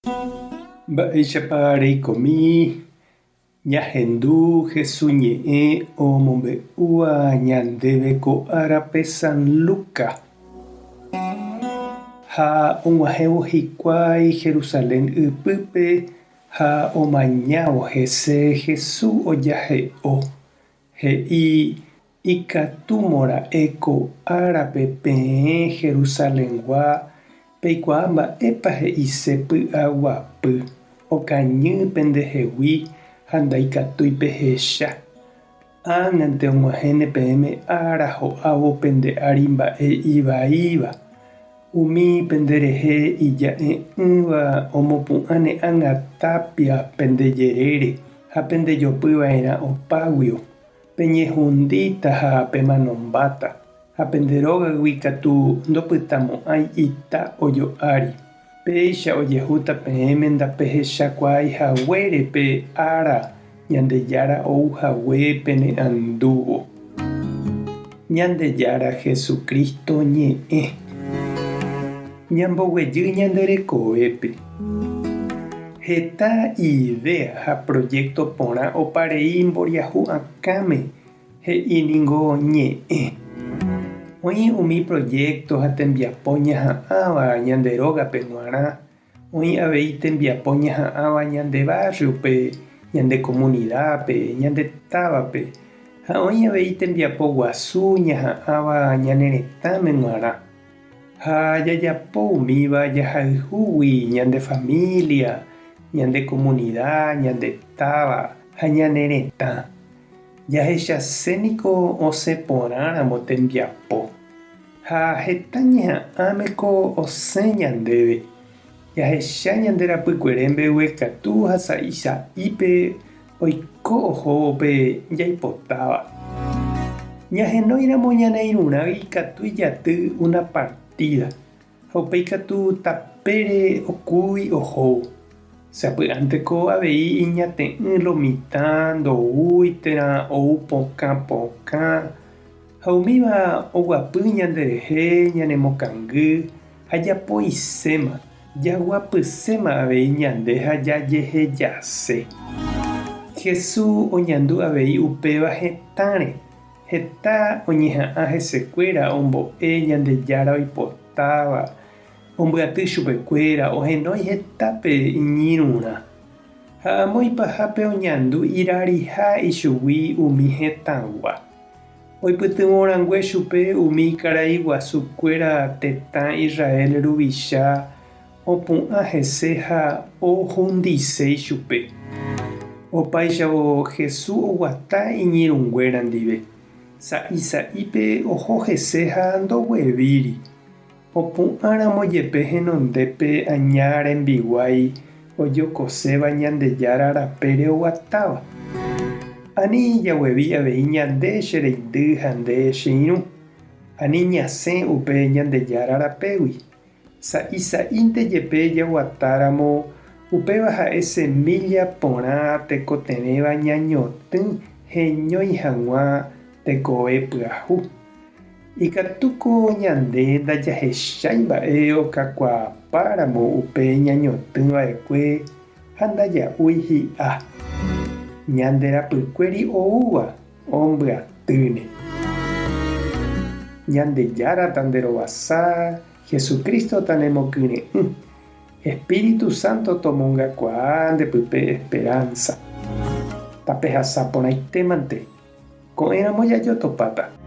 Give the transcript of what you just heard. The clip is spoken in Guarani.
Mba'éichapa reikomi ñahendu Hesu ñe'ẽ omombe'úva ñandéve ko árape San Luca. Ha og̃uahẽvo hikuái Jerusalén ypýpe ha omañávo hese Hesu ojahe'o, he'i Ikatúmora'e ko árape peẽ Jerusalengua peikuaa mba'épa he'ise py'aguapy, okañy pendehegui ha ndaikatúi pehecha. Ág̃ante og̃uahẽne peẽme ára ho'ávo pende ári mba'e ivaíva, umi penderehe ija'e'ỹva omopu'ãne ág̃a tápia pende jerére ha pendejopyva'erã opáguio. Peñehundíta ha pemanombáta, ha pende rógagui katu ndopytamo'ãi ita ojo'ári. Péicha ojehúta peẽme ndapehechakuaái haguére pe ára Ñandejára ou hague pene andúvo. Ñandejára Jesucristo ñe'ẽ. Ñamboguejy ñande rekovépe. Heta idea ha proyecto porã oparei mboriahu akãme he'i ningo ñe'ẽ. Oĩ umi proyecto ha tembiapo ñaha'ãva ñande rógape g̃uarã, oĩ avei tembiapo ñaha'ãva ñande barrio-pe, ñande comunidad-pe, ñande távape, ha oĩ avei tembiapo guasu ñaha'ãva ñane retãme g̃uarã. Ha jajapo umíva jahayhúgui ñande familia, ñande komunida, ñande táva ha ñane retã. Jahechase niko osẽ porãramo tembiapo. Ha heta ñeha'ãmeko osẽ ñandéve. Jahecha ñande rapykuere mbeguekatu ha sa'i sa'ípe Oiko ohóvo pe jaipotáva. Ñahenóiramo ñane irũrã ikatu ijaty una partída, ha upéi katu tapére okúi ohóvo. Sapy'ánteko avei iñate'ỹ lo mitã ndoúi térã ou pokã pokã, ha umíva oguapy ñanderehe ñanemokangy ha japoiséma. Jaguapyséma avei ñande ha jajehejase. Jesús oñandu avei upéva hetãre. Heta oñeha'ã hesekuéra ombo'e Ñandejára oipotáva, ombyaty chupekuéra, ohenói hetápe iñirũrã. Ha amo ipahápe oñandu irariha ichugui umi hetãgua. Oipytyvõ rangue chupe umi karai guasu kuéra tetã Israel ruvicha opu'ã hese ha ohundise ichupe. Opáichavo Jesús oguata iñirũnguéra ndive, sa'i sa'ípe oho hese ha ndoguevíri. Opu'ã ramo jepe henondépe aña rembiguái ojokoséva Ñandejára rapére oguatáva. Ani jaguevi avei ñande che reindy ha nde che irũ, ani ñasẽ upe Ñandejára rapégui. Sa'i sa'ínte jepe jaguatáramo, upéva ha'e semílla porã tekotevẽva ñañotỹ heñói hag̃ua tekove pyahu. Ikatúko ñande ndajahechái mba'e okakuaapáramo upe ñañotỹ va'ekue ha ndaja'úi hi'a. Ñande rapykuéri oúva ombyatýne. Ñandejára tanderovasa, Jesucristo tanemokyre'ỹ, Espíritu Santo tomongakuaa nde pype esperanza. Tapehasa porãitémante. Ko'ẽramo jajotopáta.